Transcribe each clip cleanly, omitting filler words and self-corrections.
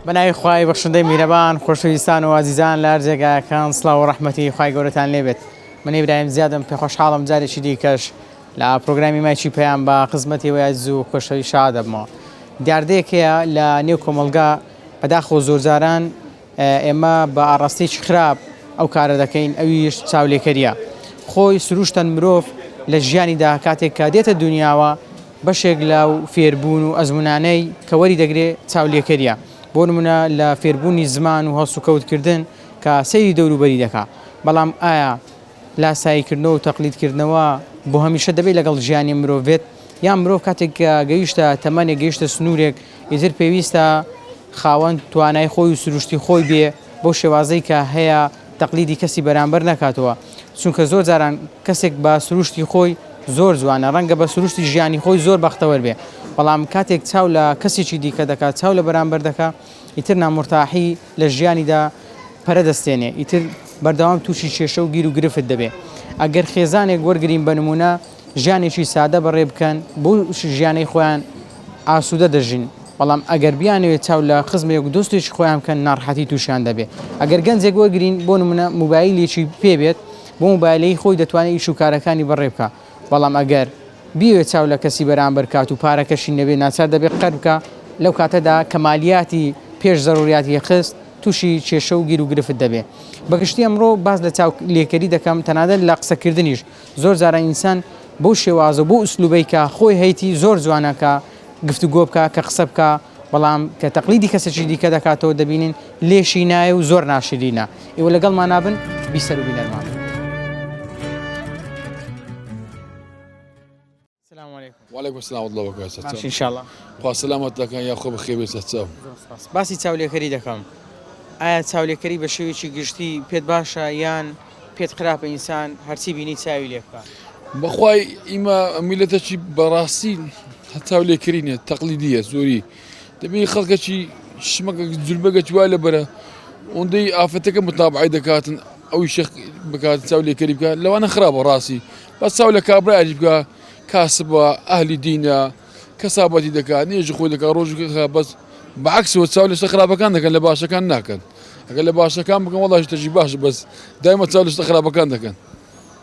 بەناوی خوای بەخشندەی میرەبان خۆشەویستان و ئازیزان لە هەر جێگایەکان سڵاو و ڕەحمەتی خوای گەورەتان لێبێت من ئیبراهیم زیادم پێخۆشحاڵم جارێکی دیکەش لە پرۆگرامی مایکی پەیام بە خزمەتی ئێوەی ئازیز و خۆشەویست شاد دەبمەوە دیاردەیەک هەیە لە نێو کۆمەڵگا بەداخەوە زۆرجاران ئێمە بە ئاڕاستەیەکی خراپ ئەو کارە دەکەین ئەویش چاولێکەریە خۆی سروشتەن مرۆڤ لە ژیانیدا کاتێک کە دێتە دنیاوە بەشێک لە فێربوون و ئەزمونانەی کە وەری دەگرێ چاولێکەریە بۆ نمونە لە فێربوونی زمان و هەڵسوکەوتکردن کە سەیری دەوروبەری دەکا بەڵام ئایا لاساییکردنەوە و تەقلیدکردنەوە بۆ هەمیشە دەبێت لەگەڵ ژیانی مرۆڤ بێت یان مرۆڤ کاتێک کە گەیشتە تەمەنێک گەیشتە سنوورێک ئیتر پێویستە خاوەن توانای خۆی و سروشتی خۆی بێ بەو شێوازەی کە هەیە تەقلیدی کەسی بەرامبەر نەکاتەوە چونکە زۆر جاران کەسێک بە سروشتی خۆی زۆر جوانە ڕەنگە بە سروشتی ژیانی خۆی زۆر بەختەوەر بێ بەڵام کاتێک چاو لە کەسێکی دیکە دەکات چاو لە بەرامبەر دەکا ئیتر نامورتاحی لە ژیانیدا پەرە دەستێنێ ئیتر بەردەوام تووشی کێشە و گیر و گرفت دەبێ ئەگەر خێزانێک وەرگین بە نمونە ژیانێکی سادە بەڕێ بکەن بۆ ژیانەی خۆیان ئاسوودە دەژین بەڵام ئەگەر بیانەوێت چاو لە خزمێک و دۆستێکی خۆیان بکەن ناڕەحەتی تووشیان دەبێ ئەگەر گەنجێک وەرگین بۆ نمونە موبایلێکی پێ بێت بۆ موبایلەی خۆی دەتوانێت ئیش و کارەکانی بەڕێ بکە بەڵام ئەگەر بیەوێت چاو لە کەسی بەرامبەر کات و پارەکەشی نەبێ ناچار دەبێت قەرز بکا، لەو کاتەدا کە مالیاتی پێش زەروریاتی خست تووشی کێشە و گیر و گرفت دەبێ. بە گشتی ئەمڕۆ باس لە چاو لێکەری دەکەم تەنانەت لە قسەکردنیش زۆر جاران ئینسان بەو شێوازە و بەو ئوسلوبەی کە خۆی هەیتی زۆر جوانە کە گفتوگۆ بکا کە قسە بکا بەڵام کە تەقلیدی کەسێکی دیکە دەکاتەوە دەبینین لێشی نایە و زۆر ناشرینە. ئێوە لەگەڵمانا بن بیسەر و بینەرمان بن. سلام علیکم. وعلیکم السلام ورحمة الله وبرکاته. باش ان شاء الله. خوا سلامەت دەکەن یاخوا بەخێر بێیت سەرچاو. زۆر سپاس. باسی چاولێکەری دەکەم. ئایا چاولێکەری بە شێوەیەکی گشتی پێت باشە یان پێت خراپە ئینسان هەرچی بینی چاوی لێ بکا؟ بەخوای ئیمە میلەتەکی بەڕاستی چاولێکەری نیە تەقلیدیە زۆری دەبینی خەڵکەکی شمەکە جلبەگەکی وای لەبەرە ئەوەندەی ئافرەتەکە متابعەی دەکاتن ئەوی شێخ بکات چاولێکەری بکات لەوانە خراپە ڕاستی بەس چاو لە کابرایەکی بکە کاسبە ئەهلی دینە کەسابەتی دەکات نوێژی خۆی دەکات ڕۆژی بەس بەعکسەوە چاو لە شتە خراپەکان دەکەن لە باشەکان ناکەن ئەگەر لە باشەکان بکەن وەڵا شتەکی باش بەس دایمە چاو لە شتە خراپەکان دەکەن.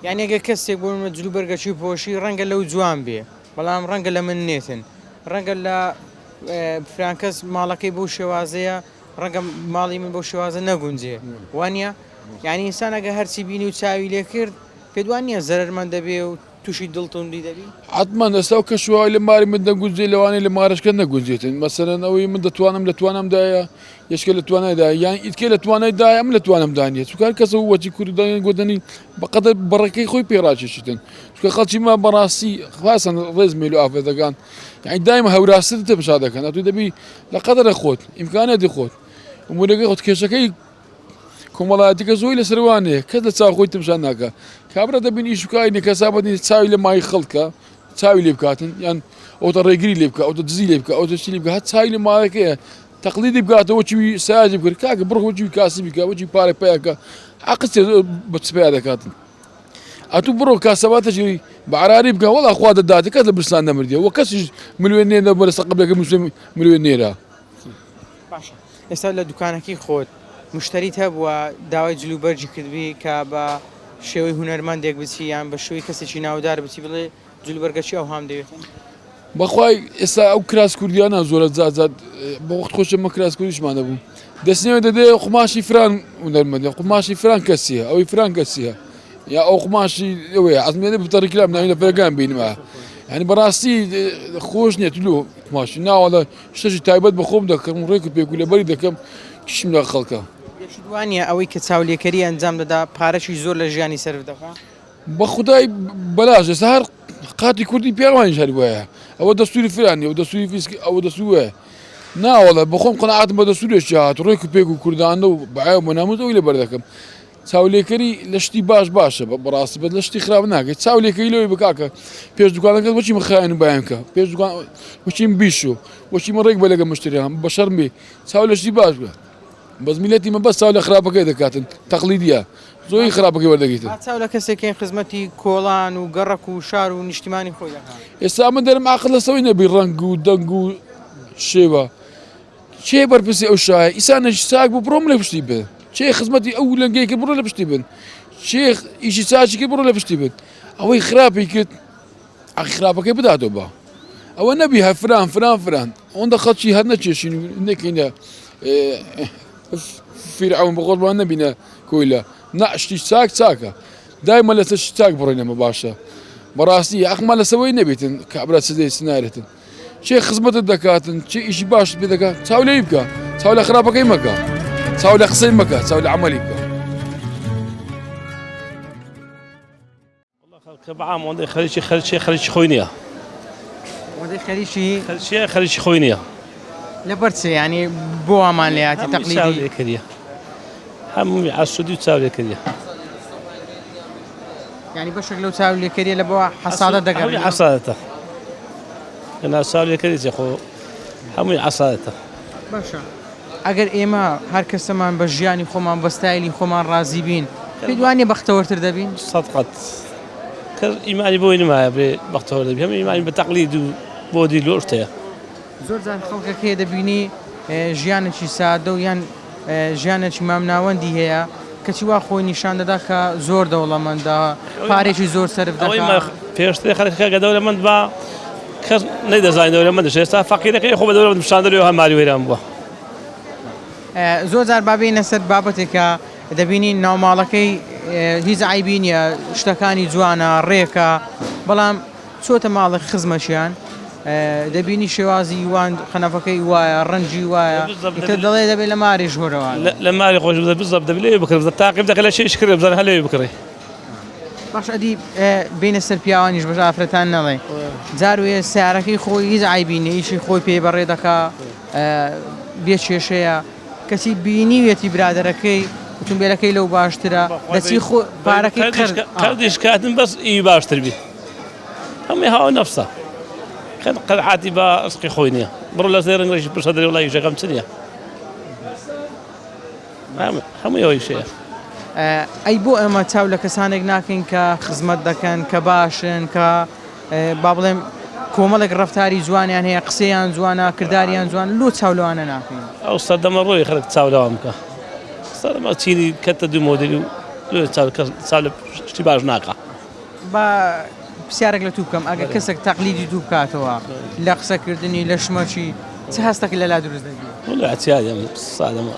یانی ئەگەر کەسێک بۆ نمونە جلوبەرگەکی پۆشی ڕەنگە لەو جوان بێ بەڵام ڕەنگە لە من نێتن ڕەنگە لە فران کەس ماڵەکەی بەو شێوازەیە ڕەنگە ماڵی من بەو شێوازە نەگونجێ وانە یعنی ئینسان ئەگە هەرچی بینی و چاوی لێ کرد پێت وا نییە زەرەرمەند دەبێ و تووشی دڵتوندی دەبی؟ حەتمەن ئێستا ئەو کەشوهەوای لە ماری من دەگونجێ لەوانەیە لە مارەشکە نەگونجێتن مەسەلەن ئەوەی من دەتوانم لە توانامدایە یەشکە لە توانایدایە یان ئیتکێ لە توانای دایە من لە توانامدا نییە چونکە هەر کەسە وەچی کوردانی گۆدەنی بەقەدەر بەڕەکەی خۆی پێ ڕاکێشیتن چونکە خەڵکی ما بەڕاستی خاصن ڕێز مێل و ئافرەتەکان یعنی دایمە هەوراستر تەمشا دەکەن ئەتوو دەبی لە قەدەرە خۆت ئیمکانیاتی خۆت ئومورەکەی خۆت کێشەکەی کۆمەڵایەتیکە زۆی لەسەر وانەیە کەس لە چاو خۆی تمشا ناکە کابرا دەبین ئیش بکە نیە کەسابەت نیە چاوی لە مای خەڵکە چاوی لێ بکاتن یان ئەوتە ڕێگری لێ بکە ئەوتە دزی لێ بکە ئەوتە چی لێ بکە هەر چاوی لە ماڵەکەیە تەقلیدی بکاتەوە چی ساجی بکرد کاکە بڕ وەچی کاسی بکە وەچی پارە پیاکە عەقڵ بە چ پیا دەکاتن ئەتوو بڕۆ کاسەباتەکی بە عراری بکە وەڵا خوا دەداتێ کەس لە برسان نەمردیە وە کەسیش ملوێن نێنە بەرەسە قبلەکە ملوێن نێرە باشە ئێستا لە دوکانەکەی خۆت مشتەریت هەبووە داوای جل و بەرگی کردبی کە بە شێوەی هونەرمەندێک بچی یان بە شێوەی کەسێکی ناودار بچی بڵێ جل و بەرگەکی ئەوهام دەوێتن؟ بەخوای ئێستا ئەو کراس کوردیانە زۆرە جار بە وەخت خۆشە مە کراس کوردیشمان دەبوو دەستنێ دەدێ قوماشی فران هونەرمەندە قوماشی فران کەسیە ئەوەی فران کەسیە یا ئەو قوماشی ئەوەیە ئەزمێنێ بتە ڕیکلام ناوی لە پەرگان بینمە یعنی بەڕاستی خۆش نییە تلو قوماشی ناوەڵە شتێکی تایبەت بە خۆم دەکڕم و ڕێک و پێک و لەبەری دەکەم کشم لە خەڵکە. پێشت وا نییە ئەوەی کە چاولێکەری ئەنجام دەدا پارەشی زۆر لە ژیانی سەرف دەکا؟ بە خودای بەلاش ئێستا هەر قاتی کوردی پیاوانیش هەر وایە ئەوە دەستوری فران نیە و دەستوری فیسک ئەوە دەستور وایە ناوەڵە بەخۆم قەناعەتم بە دەستورێکی هات ڕێک و پێک و کوردانە و بەعێ و بەناموس ئەوی لەبەر دەکەم چاولێکەری لە شتی باش باشە بە بەڕاستی بەس لە شتی خراپ ناکەی چاولێکەی لەوەی بکاکە پێش دوکانەکەت وەچی من خایەن و بایان کە پێش دوکان وەچی من بیشۆ وەچی من ڕێک بە لەگە مشتریان بە شەرم بێ چاو لە شتی باش بکە بەس میلەتی من بەس چاو لە خراپەکەی دەکاتن تەقلیدیە زۆری خراپەکەی وەردەگریتن. با چاو لە کەسێکەین خزمەتی کۆڵان و گەڕەک و شار و نیشتیمانی خۆی دەکات. ئێستا من دەرم عەقڵ لەسەوەی نەبی ڕەنگ و دەنگ و شێوە. کێ بەرپرسی ئەو شایە ئیسانێکی چاک بوو بڕۆم لە پشتی بن کێ خزمەتی ئەو لەنگەی کرد بڕۆ لە پشتی بن کێ ئیشی چاکی کرد بڕۆ لە پشتی بن ئەوەی خراپی کرد حەقی خراپەکەی بداتەوە بە ئەوە نەبی هەر فران فران فران ئەوەندە خەڵکی هەر نەکێشین و نەکەینە فیرعەون بە خۆشمان نەبینە کۆیلە نا شتی چاک چاکە دایمە لەسەر شتی چاک بڕۆینە مە باشە بەڕاستی ئەخمان لەسەوەی نەبێتن کابرا چ دێ چ نارێتن چێ خزمەتت دەکاتن چێ ئیشی باشت پێ دەکات چاو لێی بکە چاو لە خراپەکەی مەکە چاو لە قسەی مەکە چاو لە عملی بکە. خەڵکە بەعام ئەوەندەی خەریکی خەرچێ خەریکی خۆی نییە. ئەوەندەی خەریکی خەرچێ خەریکی خۆی نییە. لەبەر چ یانی بۆ وامان لێ هاتی هەمووی تەقلیدی چاولێکەریە هەمووی عەسودی و چاولێکەریە. یانی بەشێک لەو چاولێکەریە لە بۆ حەسادە هەمووی دەگەڕێنەوە. حەسادەتە لەناو چاولێکەری چێ خۆ هەمووی عەسادەتە. باشە ئەگەر ئێمە هەر کەسەمان بە ژیانی خۆمان بە ستایلی خۆمان ڕازی بین پێت وانیە بەختەوەرتر دەبین؟ سەد قەت کەس ئیمانی بۆی نمایە بێ بەختەوەر دەبی هەموو ئیمانی بە تەقلید و بۆ دیل و شتەیە. زۆر جار خەڵکەک هەیە دەبینی ژیانێکی سادە و یان ژیانێکی مامناوەندی هەیە کەچی وا خۆی نیشان دەدا کە زۆر دەوڵەمەندە پارێکی زۆر سەرف دەکا. پێشتر خەڵکەکە گە دەولەمەند با کەس نەیدەزانی دەولەمەندش ئێستا فەقیرەکەی خۆ بە دەولەمەند پیشان دەرێ و هەماری وێران بووە. زۆر جار با بێینە سەر بابەتێک کە دەبینین ناوماڵەکەی هیچ عەیبی نییە شتەکانی جوانە ڕێکە بەڵام چۆتە ماڵە خزمەکیان دەبینی شێوازی وان قەنەفەکەی وایە ڕەنگی وایە ئیتر دەڵێ دەبێت لە ماری ژۆرەوە لە ماری خۆش بزەب دەبێت لێ بکڕێ بزە تاقیب دەکە لە شێش کرێ بزانە هەر لەوێ بکڕێ. باش ئەدی بینە سەر پیاوانیش بەش ئافرەتان نەڵێ جار وێ سیارەکەی خۆی هیچ عیبی نیە ئیشی خۆی پێ بەڕێ دەکا بێ کێشەیە کەچی بینیویەتی برادەرەکەی ئوتومبێلەکەی لەو باشترە دەچی خۆ پارەکەی قەردیش کاتن بەس ئی باشتر بی هەمووی هاوە نەفسە خەت قەرعاتی بە ئەسقی خۆی نییە بڕۆ لە زێرنگ ڕێژی پرسە دەرێ وڵی ژەکەم چ نییە هەمووی ئەوەی شەیە. ئەی بۆ ئێمە چاو لە کەسانێک ناکەین کە خزمەت دەکەن کە باشن کە با بڵێم کۆمەڵێک ڕەفتاری جوانیان هەیە قسەیان جوانە کرداریان جوان لۆ چاو لەوانە ناکەین؟ ئەو سەردەمە ڕۆی خەڵک چاو لەوان بکە سەردەمە چینی کەتە دوو مۆدیلی و لۆ چاو کەس چاو لە شتی باش ناکا. با پرسیارێک لە تو بکەم ئەگەر کەسێک تەقلیدی تو بکاتەوە لە قسەکردنی لە شمەکی چ هەستێک لەلا دروست دەبی؟ وەڵا اعتیادی ئەمن سادەمە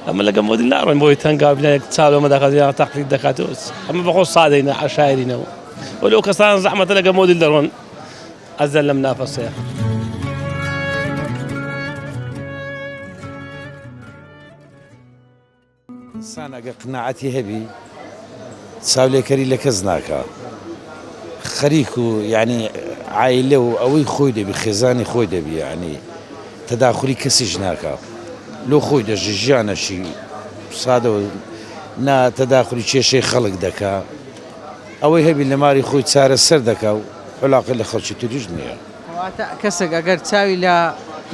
ئەمە لەگە مۆدیل ناڕۆین بۆی تەنگاو بینایەک چاو لەمە دەکات یان تەقلید دەکات و ئەمە بەخۆ سادەینە عەشایرینەوە وەلو ئەو کەسان زەحمەتە لەگە مۆدیل دەڕۆن ئەزەن لەم نافەسەیە. ئینسان ئەگەر قناعەتی هەبی چاولێکەری لە کەس ناکا خەریک و یعنی عایلە و ئەوەی خۆی دەبی خێزانی خۆی دەبی یعنی تەداخولی کەسیش ناکا لۆ خۆی دەژی ژیانەشی سادە و نا تەداخولی کێشەی خەڵک دەکا ئەوەی هەبی لە ماری خۆی چارەسەر دەکا و علاقەی لە خەڵکی تریش نییە. کەواتە کەسێک ئەگەر چاوی لە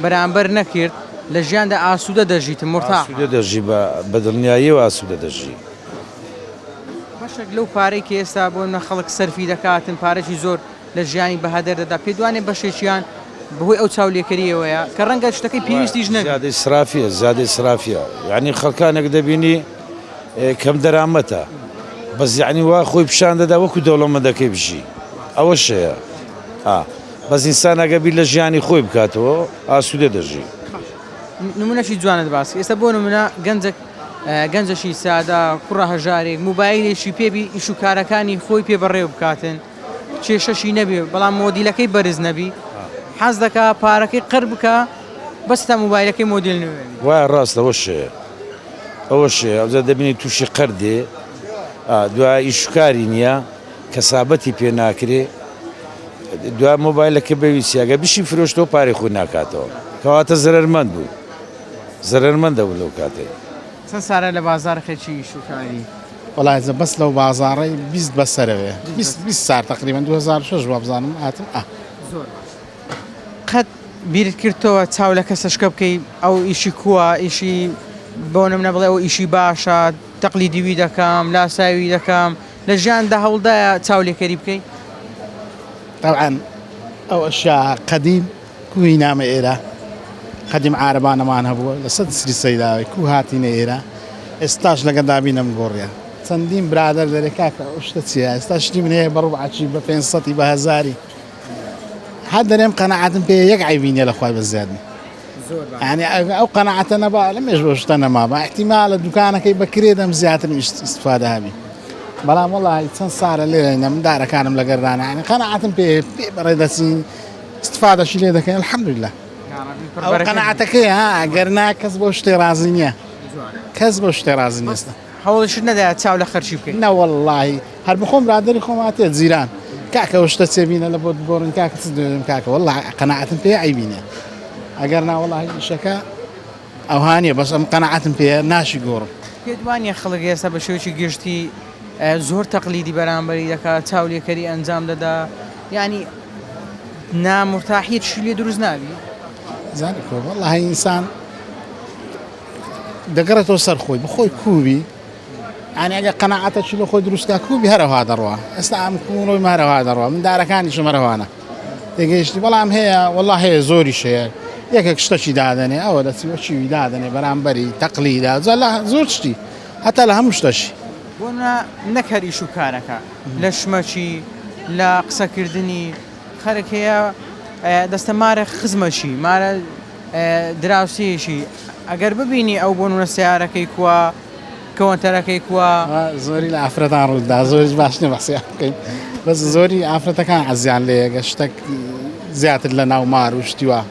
بەرامبەر نەکرد لە ژیاندا ئاسوودە دەژیت مورتاحە. ئاسوودە دەژی بە دڵنیاییەوە ئاسوودە دەژی. بەشێک لەو پارەی کە ئێستا بۆ نمونە خەڵک سەرفی دەکاتن پارەکی زۆر لە ژیانی بەهەدەر دەدا پێت وانیە بەشێکیان بەهۆی ئەو چاولێکەریەوەیە کە ڕەنگە شتەکەی پێویستیش نەبێت. زیادە ئیسرافیە زیادە ئیسرافیە یانی خەڵکانێک دەبینی کەم دەرامەتە بەس یانی وا خۆی پیشان دەدا وەکو دەوڵەمەندەکەی بژی ئەوەش هەیە ئا بەس ئینسان ئەگە بیر لە ژیانی خۆی بکاتەوە ئاسوودە دەژی. نمونەشی جوانت باس کرد ئێستا بۆ نمونە گەنجێک گەنجەشی سادە کوڕە هەژارێک موبایلێکی پێبی ئیش و کارەکانی خۆی پێ بەڕێوە بکاتن کێشەشی نەبێ بەڵام مۆدیلەکەی بەرز نەبی حەز دەکا پارەکەی قەر بکا بەس تا مۆبایلەکەی مۆدیل نوێ بی. وایە ڕاستە ئەوەش هەیە ئەوەش هەیە ئەوجا دەبینی تووشی قەر دێ دوای ئیش و کاری نییە کەسابەتی پێ ناکرێ دوای مۆبایلەکە بەویستی ئەگەر بشی فرۆشتەوە پارەی خۆی ناکاتەوە کەواتە زەرەرمەند بوو زەرەرمەند دەبوو لەو کاتەی. چەند سالە لە بازار خەرکی ئیش و کاری؟ وەڵا ئێستا بەس لەو بازاڕەی 20 بەسەرەوێ 20 20 سار تقریبا 2006 وابزانم هاتم ئا. زۆر باش قەت بیرت کردتەوە چاو لە کەسەشکە بکەی ئەو ئیشی کووە ئیشی بۆ نمونە بڵێ ئەو ئیشی باشە تەقلیدی وی دەکەم لاساوی دەکەم لە ژیاندا هەوڵدایە چاولێکەری بکەی؟ طبعا ئەو ئەشیا قەدیم کوی نامە ئێرە. قەدیم عارەبانەمان هەبووە لەسەر سری سەیداوی کو هاتینە ئێرە ئێستاش لەگەڵ دابینم گۆڕیە چەندین برادەر دەرێ کاکە ئەو شتە چییە ئێستا شتی من هەیە بە ڕوبعەکی بە پێنج سەدی بە هەزاری هەر دەرێم قەناعەتم پێ یەک عەیبی نییە لە خوای بە زیاد نی یعنی ئەو قەناعەتە نەبا لە مێژ بۆ شتە نەما بە احتیمالە دوکانەکەی بەکرێ دەم زیاتر ئیستفادە هەبی بەڵام وەڵی چەند سارە لێرە من دارەکانم لەگەردانە یعنی قەناعەتم پێ پێ بەڕێ دەچین استفادەشی لێ دەکەین الحمدلله ئەو قەناعەتەکەی ها گەر نا کەس بۆ شتێ ڕازی نییە کەس بۆ شتێ ڕازی نیستە هەوڵیشت نەدا چاو لە خەرچی بکەیت نەوەڵی هەر بخۆم برادری خۆم هاتێ جیران کاکە ئەو شتە چێ بینە لە بۆت بگۆڕین کاکە چ دەوێم کاکە وەڵا قەناعەتم پێ عەیبی نییە ئەگەر نا وەڵا ئیشەکە ئەوها نییە بەس ئەم قەناعەتم پێ ناشی گۆڕم. پێت وانیە خەڵک ئێستا بە شێوەیەکی گشتی زۆر تەقلیدی بەرامبەری دەکات چاولێکەری ئەنجام دەدا یعنی نامورتاحیەتشی لێ دروست نابی؟ زانی کۆ وەڵا ئینسان دەگەڕێتەوە سەر خۆی بخۆی کووبی یانی ئەگەر قەناعەتەکی لە خۆی دروست کا کوبی هەرەوها دەڕوا ئێستا ئەم کوڕۆی مارەوها دەڕوا مندارەکانیشم هەرەوانە تێگەیشتی بەڵام هەیە والله هەیە زۆریش هەیە یەکێک شتەکی دادەنێ ئەوە دەچی وەچیوی دادەنێ بەرامبەری تەقلیدا جا لە زۆر شتی هەتا لە هەموو شتەشی بۆ نەک هەر ئیش و کارەکە لە شمەکی لە قسەکردنی خەرک هەیە دەستە مارە خزمەشی مارە دراوسێیەکی ئەگەر ببینی ئەو بۆ نمونە سەیارەکەی کوا کەوەنتەرەکەی کوا. زۆری لە ئافرەتان ڕوودا زۆریش باش نیە بەسیان بکەین بەس زۆری ئافرەتەکان عەزیان لێیە گە شتەک زیاتر لە ناو مار و شتی وا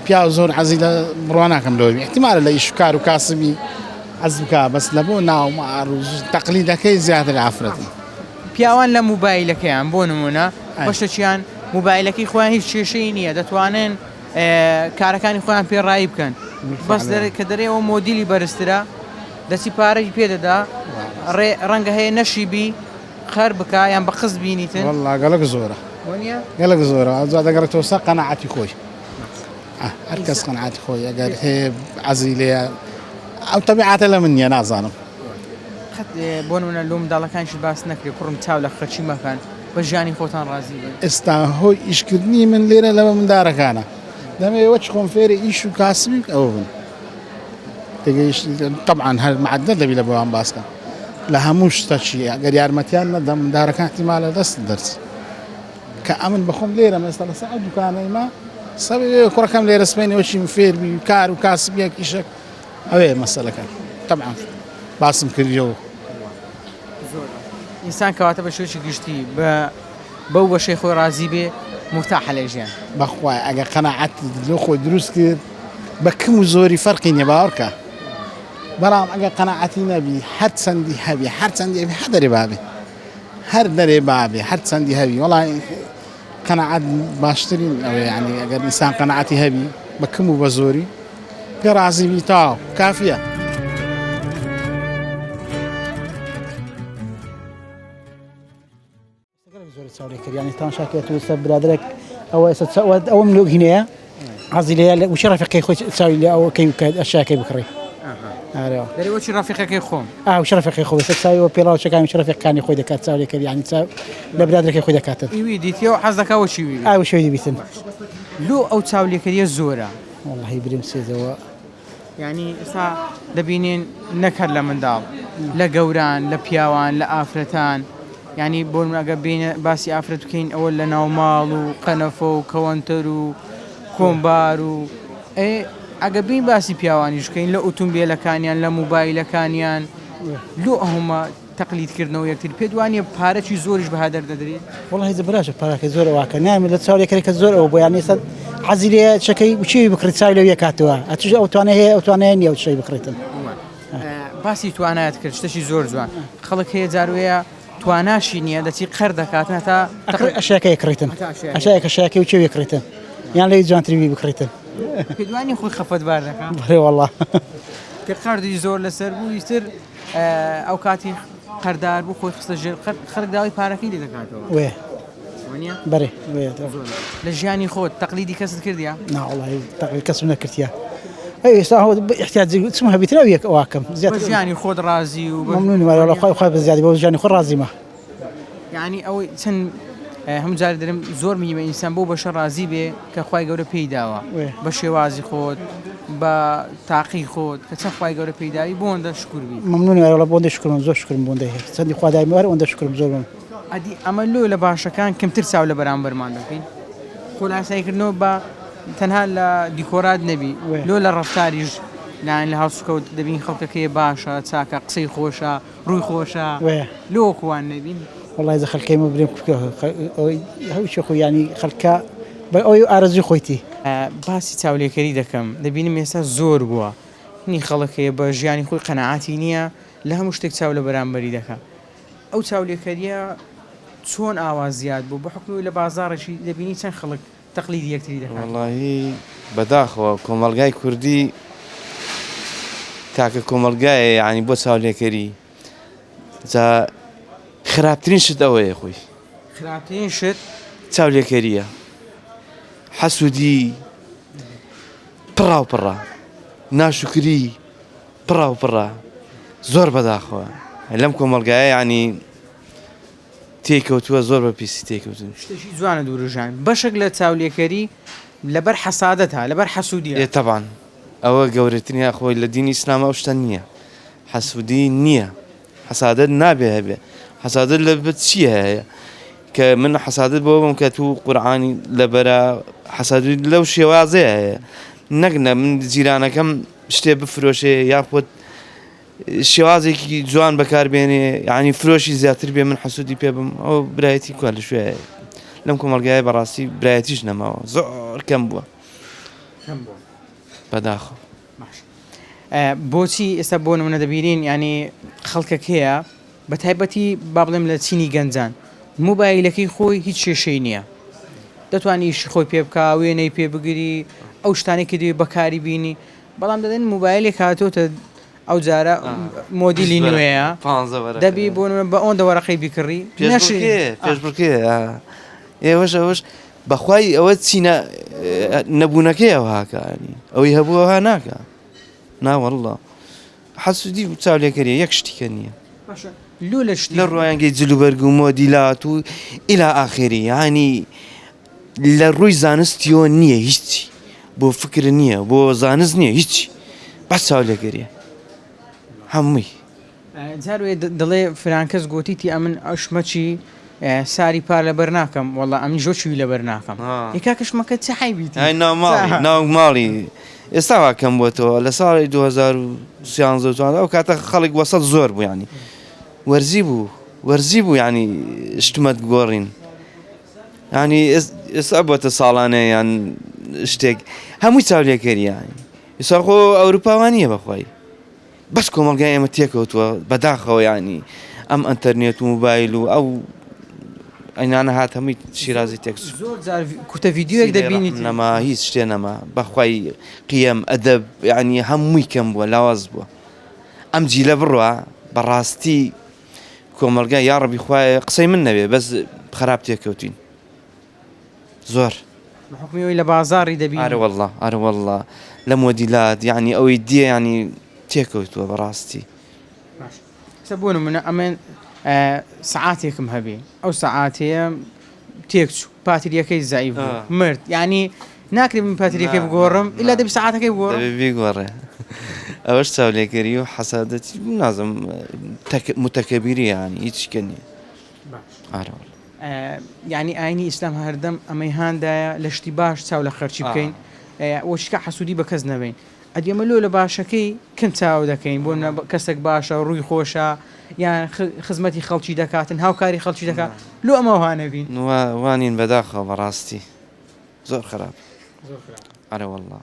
پیاو زۆر عەزی لە بڕوا ناکەم لەوەی احتیمالە لە ئیش و کار و کاسبی عەز بکا بەس لە بۆ ناو مار و تەقلیدەکەی زیاتر ئافرەتن. پیاوان لە موبایلەکەیان بۆ نمونە بەشەکیان موبایلەکەی خۆیان هیچ کێشەی نییە دەتوانن کارەکانی خۆیان پێ ڕایی بکەن بەس کە دەرێ ئەوە مۆدیلی بەرزترە دەچی پارەی پێ دەدا ڕێ ڕەنگە هەیە نەشی بی قەر بکا یان بە قست بینیتن والله گەلک زۆرە گەلک زۆرە ئەوجا دەگەڕێتەوە سەر قەناعەتی خۆی هەر کەس قەناعەتی خۆی ئەگەر هەیە عەزی لێیە ئەو تەبیعاتە لە من نییە نازانم قەت بۆ نمونە لۆ منداڵەکانیشت باس نەکرێ کوڕم چاو لە خەرچی مەکەن بە ژیانی خۆتان ڕازی بن. ئێستا هۆی ئیشکردنی من لێرە لەبە مندارەکانە دەمەوێ وەچ خۆم فێری ئیش و کاسبی ئەوە بن تێگەیشتی تەبعەن هەر معدە دەبی لە بۆیان باس کەم لە هەموو شتەکی ئەگەر یارمەتیان نەدەم مندارەکان احتیمالە دەست دەرچ کە ئەمن بەخۆم لێرە مەستا لەسەر ئەو دوکانەی ما سەبێ کوڕەکەم لێرە سبەینێ وەچی فێربی کار و کاسبیەک ئیشەک ئەوەیە مەسەلەکە تەبعەن باسم کردیەوە. ئینسان کەواتە بە شێوەیەکی گشتی بە بەو بەشەی خۆی ڕازی بێ مورتاحە لە ژیان. بەخوای ئەگەر قەناعەت لۆ خۆی دروست کرد بە کم و زۆری فەرقی نیە باوەڕکە بەڵام ئەگەر قەناعەتی نەبی هەر چەندی هەبی هەر چەندی هەبی هەر دەرێ بابێ هەر دەرێ بابێ هەر چەندی هەبی وەڵای قەناعەت باشترین ئەوەیە یانی ئەگەر ئینسان قەناعەتی هەبی بە کم و بە زۆری پێ ڕازی بی تەواو کافیە. زۆر چاولێکەریانی تامشا کرد و سەر برادرێک ئەوە ئێستا ئەوە ملوک هینەیە حەزی لێیە لە وشی ڕەفیقەکەی خۆی چاوی لێ ئەوە کەی بکات ئەشیاکەی بکڕی ئارەوە دەرێ وەچی ڕەفیقەکەی خۆم ئا وشی ڕەفیقەکەی خۆی سەر چاوی وە پێڵاوچەکانی وشی ڕەفیقەکانی خۆی دەکات چاولێکەری یانی چاو لە برادرەکەی خۆی دەکاتن ئیوی دیتیەوە حەز دەکا وەچی وی ئا وشی دیبیتن لۆ ئەو چاولێکەریە زۆرە وەڵاهی بریم سێزەوە. یانی ئێستا دەبینین نەک هەر لە منداڵ لە گەوران لە پیاوان لە ئافرەتان یانی بۆ نمونە ئەگەر بێینە باسی ئافرەت بکەین ئەوە لە ناو ماڵ و قەنەفە و کەوەنتەر و کۆمبار و ئێ ئەگە بین باسی پیاوانیش بکەین لە ئوتومبیلەکانیان لە موبایلەکانیان لۆ ئەومە تەقلید کردنەوە یەکتر پێت وانیە پارەکی زۆریش بە هەدەر دەدرێت؟ وەڵا هیچ باشە پارەکەی زۆر ئەوواکە نامێت لە چاو لێکەری کە زۆر ئەوە بۆ یان ئێستا حەزی لێ چەکەی وچی بکڕی چاوی لەو یەکاتەوە ئەتوش ئەو توانای هەیە ئەو توانای نییە ئەو شتەی بکڕێتن. باسی توانایت کرد شتێکی زۆر جوان خەڵک هەیە جاروەیە تواناشی نییە دەچی قەر دەکات هەتا ئەشیاکە یەکڕیتن ئەشیاکە شاکەی و چێ یەکڕیتن یان لەوی جوانتری بکڕیتن پێدوانی خۆی خەفەتبار دەکات بەڵێ وەڵا کە قەردی زۆر لەسەر بوو ئیتر ئەو کاتی قەردار بوو خۆی خستە ژێر قەرد خەڵک داوای پارەکەی لێ دەکاتەوە وێ بەرێ لە ژیانی خۆت تەقلیدی کەست کردیا نا وەڵی تەقلید کەسم نەکردیا ئەی ئێستا هەوە احتیاجی چم هەبیترا یەک ئەواکەم زیاتر ژیانی خۆت ڕازی و ممنونی وەڵا خۆی خۆی بە زیادی بۆ ژیانی خۆ ڕازیمە یعنی ئەوەی چەند هەموو جارێ دەرێم زۆر مهیمە ئینسان بەو بەشە ڕازی بێ کە خوای گەورە پێی داوە بە شێوازی خۆت بە تاقی خۆت کە چەند خوای گەورە پێی داوی بۆ ئەوەندە شکور بی. مەمنونم ئەرێ وەڵا بۆ ئەوەندە شوکرم زۆر شوکرم بۆ ئەوەندە هەیە چەندی خوا دایمە هەر ئەوەندە شوکرم زۆر مەمنون. ئەدی ئەمە لۆ لە باشەکان کەمتر چاو لە بەرامبەرمان دەکەین؟ خۆ لاساییکردنەوە بە تەنها لە دیکۆرات نەبی لۆ لە ڕەفتاریش لایەن لە هەڵسوکەوت دەبین خەڵکەکەی باشە چاکە قسەی خۆشە ڕووی خۆشە لۆ وەکوان نەبین؟ وەڵای زە خەلکەی مە برێم کوکە هەوچی خۆ ینی خەلکە بە ئەوی ئارەزوی خۆیتی. باسی چاولێکەری دەکەم دەبینم ئێستا زۆر بووە هینی خەڵک هەیە بە ژیانی خۆی قەناعەتی نییە لە هەموو شتێک چاو لە بەرامبەری دەکا ئەو چاولێکەریە چۆن ئاوا زیاد بوو بە حوکمی ئەوەی لە بازاڕێکی دەبینی چەند خەڵک تەقلیدی یەکتری دەکات. وەڵاهی بەداخەوە کۆمەڵگای کوردی تاکە کۆمەڵگایە یانی بۆ چاولێکەری جا خراپترین شت ئەوەیە خۆی خراپترین شت چاولێکەریە حەسوودی پڕاو پڕە ناشکری پڕاو پڕە زۆر بەداخەوە لەم کۆمەڵگایە ینی تێکەوتووە زۆر بە پیسی تێکەوتن. شتێکی جوانە دوروژان بەشێک لە چاولێکەری لەبەر حەسادەتە لەبەر حەسودیە. ئێ تەبعەن ئەوە گەورەترین خۆی لە دینی ئیسلام ئەو شتە نییە حەسودی نییە حەسادەت نابێ هەبێ حەسادەت لە بە چی هەیە کە من حەسادەت بۆ بم کە تو قورعانی لەبەرە حەسادی لەو شێوازەیە هەیە نەک نە من جیرانەکەم شتێ بفرۆشێ یاخود شێوازێکی جوان بەکار بێنێ یعنی فرۆشی زیاتر بێ من حەسوودی پێ بم ئەو برایەتی کوا لە شوێ لەم کۆمەڵگایە بەڕاستی برایەتیش نەماوە زۆر کەم بووە کەم بووە بەداخەوە باش بۆچی ئێستا بۆ نمونە دەبینین ینی خەڵکەک هەیە بە تایبەتی با بڵێم لە چینی گەنجان موبایلەکەی خۆی هیچ کێشەی نییە دەتوانی ئیشی خۆی پێ بکا وێنەی پێ بگری ئەو شتانەی کە دەوێت بەکاری بینی بەڵام دەڵێن موبایلێک هاتۆتە ئەو جارە مۆدیلی نوێیە دەبی بۆ بە ئەوەندە وەرەقەی بیکڕی پێشبڕکێ ئێوەش ئەوەش بەخوای ئەوە چینە نەبوونەکەی ئەو هاکانی ئەوەی هەبوو ئەوها ناکە ناوەله حەسودی و چاولێکەریە یەک شتیکە نییە لۆ لە شتی لە ڕوانگەی جلوبەرگ و مۆدیلات و ئیلا ئاخری یانی لە ڕووی زانستیەوە نییە هیچی بۆ فکر نییە بۆ زانست نییە هیچی بەس چاولێکەریە هەمووی. جار وێ دەڵێ فران کەس گۆتیتی ئەمن ئەشمەچی ساری پار لەبەر ناکەم وەڵا ئەمنیش وەکی وی لەبەر ناکەم ئێ کاکە شمەکە چ عەیبیتی ئای ناو ماڵی ناو ماڵی ئێستا وا کەم بۆتەوە لە ساڵی 2013 و ئەو کاتە خەڵک وەسەت زۆر بوو ینی وەرزی بوو وەرزی بوو ینی شتمەت گۆڕین ینی ئێستا بۆتە ساڵانە یان شتێک هەمووی چاولێکەریان ئێستا خۆ ئەوروپاوان نییە بەخوای بەس کۆمەڵگای ئێمە تێکەوتووە بەداخەوە یانی ئەم ئەنتەرنێت و موبایل و ئەو ئەینانە هات هەمووی شیرازی تێکچوو. زۆر جار کورتە ڤیدیۆیەک دەبینیت. نەما هیچ شتێ نەما بەخوای قیەم ئەدەب یانی هەمووی کەم بووە لاواز بووە ئەم جیلە بڕوا بەڕاستی کۆمەڵگا یاڕەبی خوایە قسەی من نەبێ بەس خراپ تێکەوتین. زۆر. بە حوکمی ئەوەی لە بازاڕی دەبینی. ئەرە وەڵا ئەرە وەڵا لە مۆدیلات یانی ئەوەی دیە یانی تێکەوتووە بەڕاستی. باش ئێستا بۆ نمونە ئەمن سەعاتێکم هەبێ ئەو سەعاتەیە تێک چوو پاتریەکەی زەعیف بوو مرد یانی ناکرێ من پاتریەکەی بگۆڕم ئیلا دەبی سەعاتەکەی بگۆڕم. دەبێ بیگۆڕێ ئەوەش چاولێکەری و حەسادەتی نازم متەکەبیری یانی هیچ کە نییە. باش. ئارە وەڵا. یانی ئاینی ئیسلام هەردەم ئەمەی هاندایە لە شتی باش چاو لە خەرچی بکەین وەشکە حەسوودی بە کەس نەبین ئەدی ئەمە لۆ لە باشەکەی کەم چاو دەکەین بۆ کەسێک باشە ڕووی خۆشە یان خزمەتی خەڵکی دەکاتن هاوکاری خەڵکی دەکات لۆ ئەمە وانەبین وانین بەداخەوە بەڕاستی زۆر خراپ ئەرە والله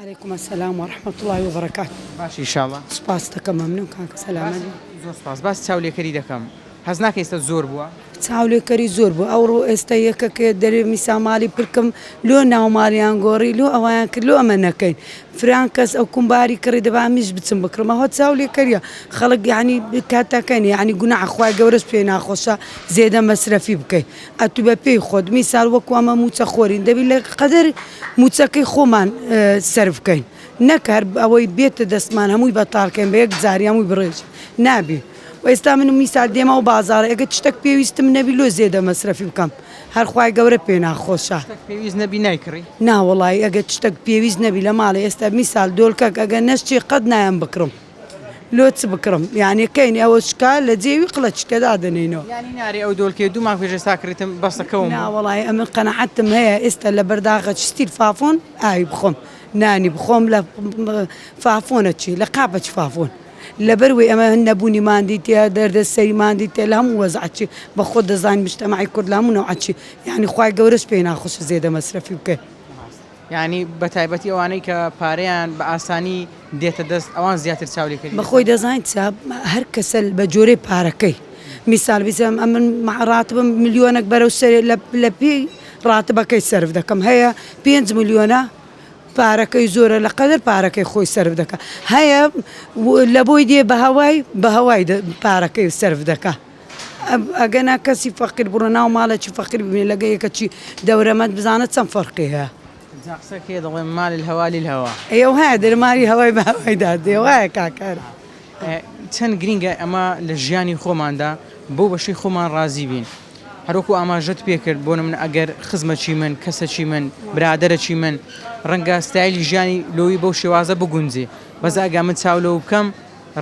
علیکم السلام و رحمة اللە و برکاته. باشی ان شاءاللە. سوپاست دەکەم مەمنون کاکە سەلامەت بی. زۆر سوپاس باسی چاولێکەری دەکەم هەست ناکەی ئێستا زۆر بووە؟ چاولێکەری زۆر بوو ئەوڕۆ ئێستا یەکەکێ دەرێ میسا ماڵی پرکم لۆ ناو ماڵیان گۆڕی لۆ ئەویان کرد لۆ ئەمە نەکەین فران کەس ئەو کومباری کڕی دەبا منیش بچم بکڕم ئەوە چاولێکەریە خەڵک یانی کاتەکەن یانی گوناح خوای گەورەش پێ ناخۆشە زێدە مەسرەفی بکەی ئەتو بە پێی خۆت میسال وەکو ئەمە موچە خۆرین دەبی لە قەدەر موچەکەی خۆمان سەرف بکەین. نەک هەر ئەوەی بێتە دەستمان هەمووی بەتاڵ کەین بە یەک جاری هەمووی بڕێژین نابی و ئێستا من میسال دێمە ئەو بازاڕە ئەگەر شتەک پێویستم نەبی لۆ زێدە مەسرەفی بکەم هەر خوای گەورە پێ ناخۆشە. شتەک پێویست نەبی نایکڕی؟ نا وەڵایی ئەگەر شتەک پێویست نەبی لە ماڵێ ئێستا میسال دۆلکەک ئەگەر نەشچێ قەت نایەم بکڕم لۆ چ بکڕم یانی کەین ئەوە شکا لە جێوی قڵەکی کە دادەنێینەوە. یانی نارێ ئەو دۆلکەیە دوو مانگ پێش ئێستا کڕیتم بەسە کەوم نا بوو. وەڵایی ئەمن قەناعەتم هەیە ئێستا لە بەرداغەکی ستیل فافۆن ئاوی بخۆم نانی بخۆم لە فافۆنە چی لە قاپەکی فافۆن لەبەر وەی ئەمە نەبوونی مان دیتیە دەردە سەری مان دیتیە لە هەموو وەزع چی بە خۆت دەزانی مجتەمەعی کورد لە هەموو نەوعە چی یانی خوای گەورەش پێی ناخۆشە زێدە مەسرەفی بکەی. یانی بە تایبەتی ئەوانەی کە پارەیان بە ئاسانی دێتە دەست ئەوان زیاتر چاولێکەری بە خۆی دەزانی چە هەر کەسە بە جۆرەی پارەکەی میسال بیسم ئەمن ڕاتبم ملیۆنەک بەرەو سەرێ لە پێی ڕاتبەکەی سەرف دەکەم هەیە پێنج ملیۆنە پارەکەی زۆرە لە قەدەر پارەکەی خۆی سەرف دەکا هەیە لە بۆی دێ بە هەوای بە هەوای پارەکەی سەرف دەکا ئەگەنا کەسی فەقیر بڕۆ ناو ماڵێکی فەقیر ببینە لەگە یەکە چی دەورەمەند بزانە چەند فەرقی هەیە. جا قسە کێ دەڵێ مال الهوا للهوا. ئەی ئەو هەیە دەرێ مالی هەوای بە هەوای دادێ وایە کاکە. چەند گرینگە ئەمە لە ژیانی خۆماندا بەو بەشەی خۆمان ڕازی بین هەروەکو ئاماژەت پێکرد بۆ نمونە ئەگەر خزمەکی من کەسەکی من برادەرەکی من ڕەنگە ستایلی ژیانی لۆی بەو شێوازە بگونجێ بەس ئەگە من چاو لەو بکەم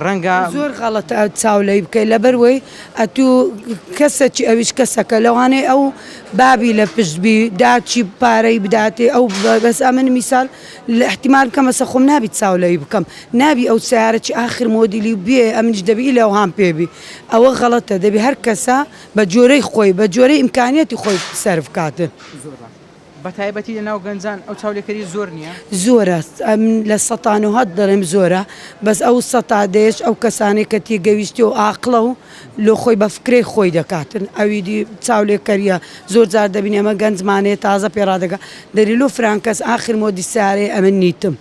ڕەنگە. زۆر غەڵەتە چاو لێی بکەی لەبەر وەی ئەتوو کەسەکی ئەویش کەسەکە لەوانەیە ئەو بابی لە پشت بی داکی پارەی بداتێ ئەو بەس ئەمن میسال لە احتیمال بکەمە سەر خۆم نابی چاو لەوی بکەم نابی ئەو سەیارەکی ئاخر مۆدیلی بێ ئەمنیش دەبی ئیلا ئەوهام پێ بی ئەوە غەڵەتە دەبی هەر کەسە بە جۆرەی خۆی بە جۆرەی ئیمکانیەتی خۆی سەرف کاتن. زۆر باش بەتایبەتی لە ناو گەنجان ئەو چاولێکەریە زۆر نیە؟ زۆرە ئەمن لە سەتا نۆهەد دەڵێم زۆرە بەس ئەو سەتا دەیەش ئەو کەسانەی کە تێگەویشتیە و ئاقڵە و لۆ خۆی بە فکرەی خۆی دەکاتن ئەوی دی چاولێکەریە زۆر جار دەبینی ئەمە گەنجمان هەیە تازە پێ ڕادەگا دەری لۆ فران کەس ئاخر مۆدی سەیارەیە ئەمن نیتم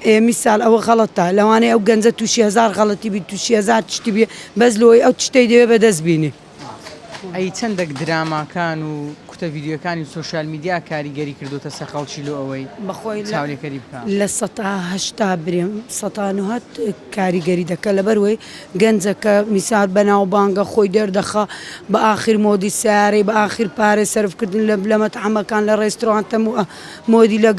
ئێ میسال ئەوە غەڵەتە لەوانەیە ئەو گەنجە توشی هەزار غەڵەتی بی توشی هەزار چشتی بی بەس لۆی ئەو چشتەی دەوێ بەدەست بینی. ئەی چەندەک دراماکان و کورتە ڤیدیۆکانی سۆشیال میدیا کاریگەری کردۆتە سەر خەڵکی لۆ ئەوەی بەخۆی چاولێکەری بکا؟ لە سەتا 80 برێم سەتا نهەد کاریگەری دەکا لەبەر وەی گەنجەکە میسال بەناوبانگە خۆی دەردەخا بە ئاخیر مۆدی سەیارەی بە ئاخیر پارەی سەرف کردن لە لە مەتعەمەکان لە ڕێسترانتە مۆدی لە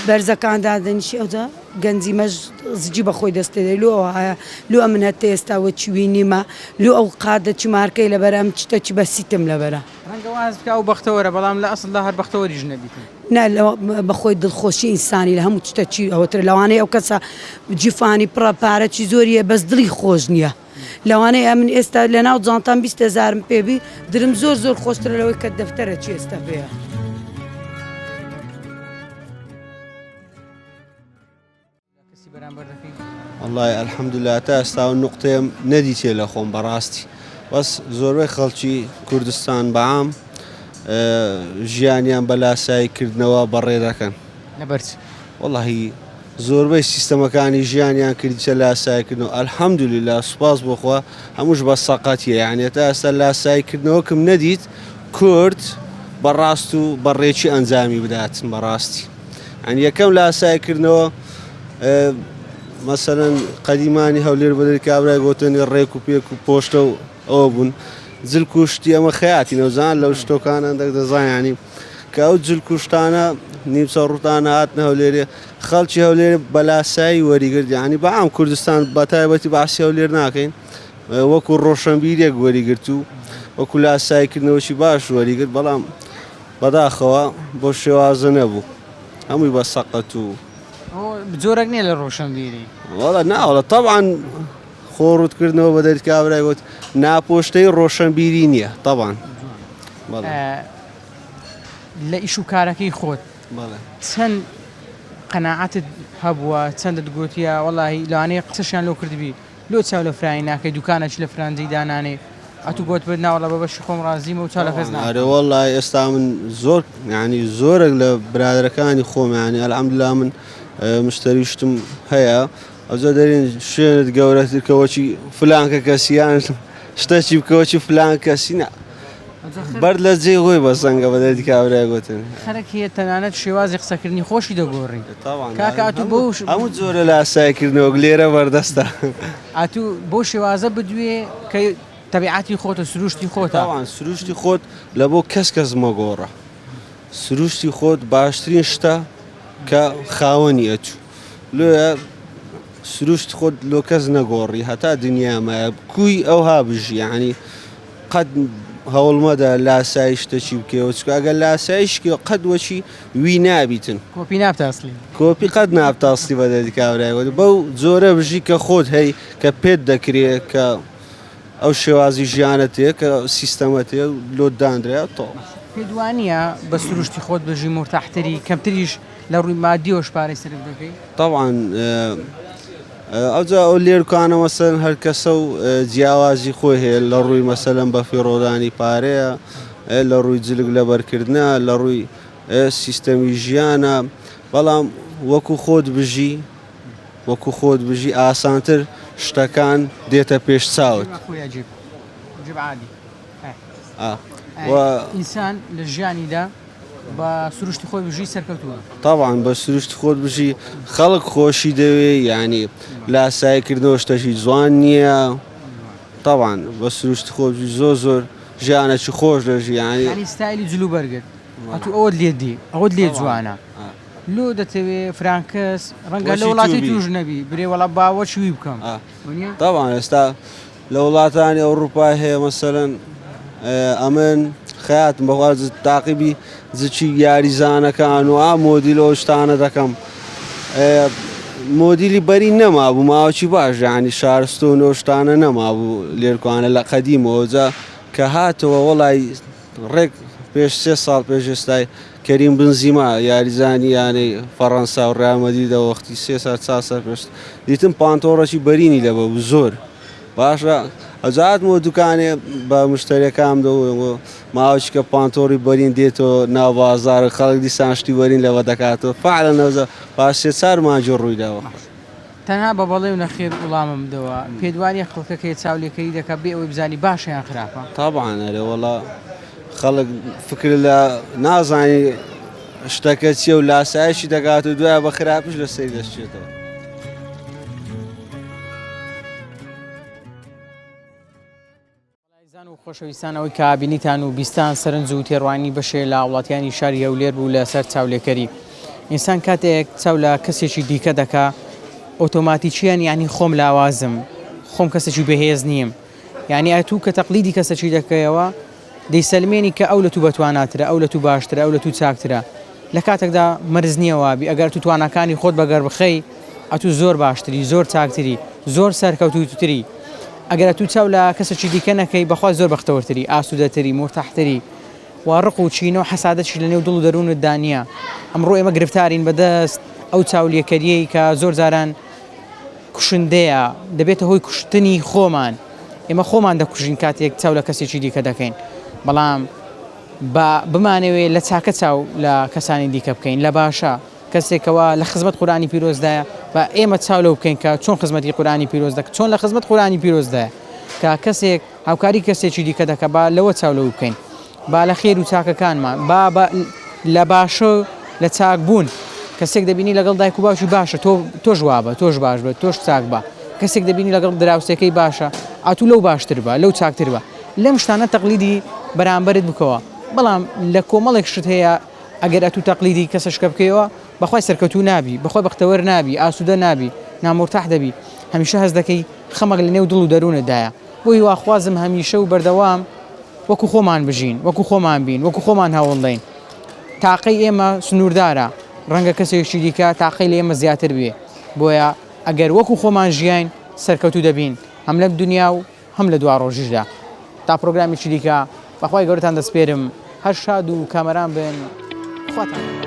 بەرزەکان دادەنیشی ئەوجا گەنجی مەش زجی بە خۆی دەست تێدەی لۆ ئەوهایە لۆ ئەمن هەتە ئێستا وەچی وینیمە لۆ ئەو قادە چ مارکەی لەبەرە ئەم چتە چ بەسیتم لەبەرە. ڕەنگە واز بکا ئەو بەختەوەرە بەڵام لە ئەسڵدا هەر بەختەوەریش نەبیتن. نا بە خۆی دڵخۆشی ئینسانی لە هەموو چتە چی ئەوەترە لەوانەیە ئەو کەسە جیفانی پڕە پارە چی زۆریە بەس دڵی خۆش نییە لەوانەیە ئەمن ئێستا لە ناو جانتام 20 هەزارم پێ بی درم زۆر زۆر خۆشترە لەوەی کە دەفتەرە چی ئێستا پێیە. کەسی بەرامبەر دەکەین. وەڵای الحمدللە تا ئێستا ئەو نوقتەیەم نەدیتیە لە خۆم بەڕاستی بەس زۆربەی خەڵکی کوردستان بەعام ژیانیان بە لاسایی کردنەوە بەڕێ دەکەن. لەبەر چ؟ وەڵاهی زۆربەی سیستەمەکانی ژیانیان کردیتە لاسایی کردنەوە الحمدللە سوپاس بۆ خوا هەمووش بە سەقەتیە یعنی تا ئێستا لاسایی کردنەوەکم نەدیت کورد بە ڕاست و بە ڕێکی ئەنجامی بدات بەڕاستی. یانی یەکەم لاسای کردنەوە مەسەلەن قەدیمانی هەولێر بەدەری کابرای گۆتەنی ڕێک و پێک و پۆشتە و ئەوە بوون جل کوشتی ئەمە خەیاتی نەوزان لەو شتۆکان هەندێک دەزانانی کە ئەو جل کوشتانە نیمچە ڕوتانە هاتنە هەولێرێ خەڵکی هەولێر بەلاسایی وەریگرت ینی بەعام کوردستان بە تایبەتی باسی هەولێر ناکەین وەکو ڕۆشنبیرێک وەریگرت و وەکو لاساییکردنەوەی باش وەریگرت بەڵام بەداخەوە بەو شێوازە نەبوو هەمووی بە سەقەت و. جۆرەک نییە لە ڕۆشنبیری. وەڵا نا وەڵا تەبعەن خۆ ڕووتکردنەوە بە دەرد کابرای وت ناپۆشتەی ڕۆشنبیری نییە تەبعەن. بەڵێ. لە ئیش و کارەکەی خۆت بەڵێ. چەند قەناعەتت هەبووە چەندت گۆتیە وەڵاهی لەوانەیە قسەشیان لۆ کردبی لۆ چاو لە فرانی ناکەی دوکانەکی لە فرانجەی دانانێ ئەتوو گۆتبت ناوەڵا بە بەشی خۆم ڕازیمە و چاو لە کەس ناکەم. ئەرێ وەڵا ئێستا من زۆر یانی زۆرێک لە برادەرەکانی خۆم یانی الحمدللە من مشتەری شتم هەیە ئەوجا دەرێن شوێنت گەورەتر کەوەچی فلانکە کەسی یان شتەچی بکەوەچی فلان کەسی نا. بەرد لە جێی خۆی بەسەنگە بە دەردی کابرای گوتن. خەرک هەیە تەنانەت شێوازی قسەکردنی خۆشی دەگۆڕی. کاکە ئەتوو بەو هەموو جۆرە لاسایکردنەوەک لێرە بەردەستە. ئەتوو بەو شێوازە بدوێ کە تەبیعەتی خۆتە سروشتی خۆتە. تاوان سروشتی خۆت لە بۆ کەس کەس مەگۆڕە. سروشتی خۆت باشترین شتە کە خاوەنی ئەتوو. لۆیە سروشت خۆت لۆ کەس نەگۆڕی هەتا دنیا مایە کوی ئەوها بژی یعنی قەت هەوڵ مەدە لاسایی شتەکی بکەیەوە چونکە ئەگەر لاساییش کەیەوە قەت وەکی وی نابیتن. کۆپی نابتە ئەسلی. کۆپی قەت نابتە ئەسلی بە دەردی کابرای وەری بەو جۆرە بژی کە خۆت هەی کە پێت دەکرێ کە ئەو شێوازی ژیانەت هەیە کە سیستەمەت هەیە لۆت دانرایە تەواو. پێت وانییە بە سروشتی خۆت بژی مورتاحتری کەمتریش لە ڕووی مادیەوەش پارەی سەرف دەکەی؟ تەبعەن ئەوجا ئەو لێرکانە مەسەلەن هەر کەسە و جیاوازی خۆی هەیە لە ڕووی مەسەلەن بەفیڕۆدانی پارەیە لە ڕووی جلک لەبەرکردە لە ڕووی سیستەمی ژیانە بەڵام وەکو خۆت بژی وەکو خۆت بژی ئاسانتر شتەکان دێتە پێش چاوت. ئینسان لە ژیانیدا بە سروشتی خۆی بژی سەرکەوتووە. تەبعەن بە سروشتی خۆت بژی خەڵک خۆشی دەوێ یانی لاسایی کردنەوە شتەکی جوان نییە تەبعەن بە سروشتی خۆت بژی زۆر زۆر ژیانێکی خۆش دەژی یانی یانی ستایلی جل و بەرگت ئەتوو ئەوەت لێ دی ئەوەت لێ جوانە لۆ دەتەوێ فرانکەس ڕەنگە لە وڵاتی توش نەبی برێ وەڵا باوەچ وی بکەم تەبعەن ئێستا لە وڵاتانی ئەوڕوپا هەیە مەسەلەن ئەمن خەیاتم بەخوا تاقیبی زچی یاریزانەکان و ئا مۆدیل ئەو شتانە دەکەم مۆدیلی بەری نەمابوو ماوەکی باش یعنی شارستۆن و شتانە نەمابوو لێرکوانە لە قەدیمەوە جا کە هاتەوە وەڵای ڕێک پێش سێ ساڵ پێش ئێستای کەریم بنزیما یاریزانی یانەی فەڕەنسا و ڕیال مەدریدە وەختی سێ سال چوار سال پێش دیتم پانتۆڕێکی بەرینی لەبە بوو زۆر باشە ئەجا هاتمەوە دوکانێ بە مشتەریەکانم دەوم ماوەیەکە پانتۆڕی بەرین دێتەوە ناو بازاڕ خەڵک دیسان شتی بەرین لەبە دەکاتەوە فعلا ئەوجا پاش سێ چوار مانگی ڕوویداوە. تەنها بە بەڵێ و نەخێر وڵامم بدەوە، پێت وانیە خەڵکەک هەیە چاولێکەری دەکات بێ ئەوەی بزانی باشە یان خراپە؟ تەبعەن ئەرێ وەڵا خەڵک فکر لە نازانی شتەکە چیە و لاسایشی دەکات و دوای بە خراپیش لەسەری دەشچێتەوە. ئازیزان و خۆشەویستان ئەوەی کە بینیتان و بیستان سەرنج و تێڕوانینی بەشێ لە هاوڵاتیانی شاری هەولێر بوو لەسەر چاولێکەری ئینسان کاتێک چاو لە کەسێکی دیکە دەکا ئۆتۆماتیکیان یعنی خۆم لاوازم خۆم کەسێکی بەهێز نیم یعنی ئەتوو کە تەقلیدی کەسێکی دەکەیەوە دەیسەلمێنی کە ئەو لە تو بەتواناترە ئەو لە تو باشترە ئەو لە تو چاکترە لە کاتێکدا مەرج نییە وابی ئەگەر تو تواناکانی خۆت بەگەر بخەی ئەتوو زۆر باشتری زۆر چاکتری زۆر سەرکەوتووتری ئەگەر ئەتوو چاو لە کەسێکی دیکە نەکەی بەخوا زۆر بەختەوەرتری ئاسوودەتری مورتاحتری و ڕق و چینە و حەسادەتیش لە نێو دڵ و دەروونتدا نییە ئەمڕۆ ئێمە گرفتارین بەدەست ئەو چاولێکەریەی کە زۆر جاران کوشندەیە دەبێتە هۆی کوشتنی خۆمان ئێمە خۆمان دەکوژین کاتێک چاو لە کەسێکی دیکە دەکەین بەڵام با بمانەوێ لە چاکە چاو لە کەسانی دیکە بکەین لە باشە کەسێک کەوا لە خزمەت قورئانی پیرۆزدایە با ئێمە چاو لەو بکەین کە چۆن خزمەتی قورئانی پیرۆز دەکات چۆن لە خزمەت قورئانی پیرۆزدایە کە کەسێک هاوکاری کەسێکی دیکە دەکات با لەوە چاو لەو بکەین با لە خێر و چاکەکانمان با با لە باشە لە چاک بوون کەسێک دەبینی لەگەڵ دایک و باوکی باشە تۆ تۆش وابە تۆش باش بە تۆش چاک بە کەسێک دەبینی لەگەڵ دراوسێکەی باشە ئەتوو لەو باشتر بە لەو چاکتر بە لەم شتانە تەقلیدی بەرامبەرت بکەوە بەڵام لە کۆمەڵێک شت هەیە ئەگەر ئەتوو تەقلیدی کەسەشکە بکەیەوە بەخوای سەرکەوتوو نابی بەخوای بەختەوەر نابی ئاسوودە نابی نامورتاح دەبی هەمیشە هەست دەکەی خەمەک لە نێو دڵ و دەروونتدایە بۆ هیواخوازم هەمیشە و بەردەوام وەکو خۆمان بژین وەکو خۆمان بین وەکو خۆمان هەوڵدەین تاقەی ئێمە سنووردارە ڕەنگە کەسێکی دیکە تاقەی لە ئێمە زیاتر بێ بۆیە ئەگەر وەکو خۆمان ژیاین سەرکەوتوو دەبین هەم لەم دنیا و هەم لە دواڕۆژیشدا. تا پرۆگرامێکی دیکە بە خوای گەورەتان دەسپێرم هەر شاد و کامەران بن خواتان لەگەڵ.